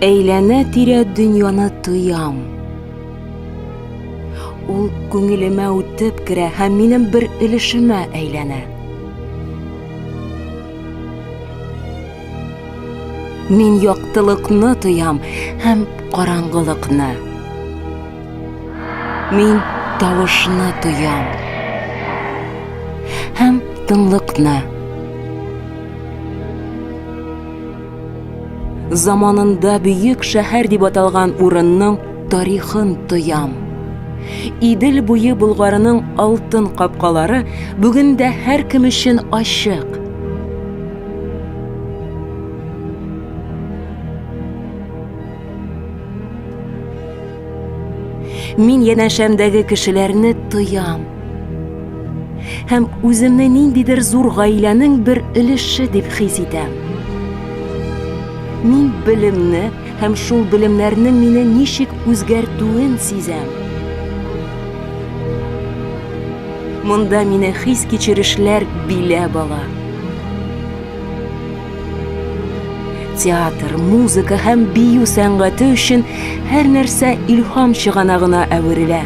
Әйләнә-тирә дөньяны тоям. Ул күңелемә үтеп керә һәм минем бер өлешемә әйләнә. Мин яктылыкны тоям һәм караңгылыкны. Мин тавышны тоям һәм тынлыкны. Заманында бөек шәһәр дип аталган урынның тарихын тоям. Идел буе Болгарының алтын капкалары бүген дә һәркем өчен ачык. Мин янәшәмдәге кешеләрне тоям. Һәм үземне ниндидер зур гаиләнең бер өлеше дип хис итәм. Мин белемне һәм шул белемнәрнең мине ничек үзгәртүен сизәм. Монда мине хис-кичерешләр биләп ала. Театр, музыка һәм бию сәнгате өчен һәр нәрсә илһам чыганагына әверелә.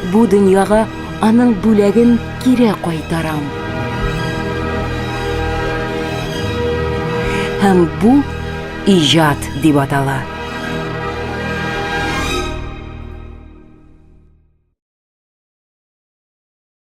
Бу дөньяга аның бүләген кире кайтарам. Һәм бу иҗат дип атала.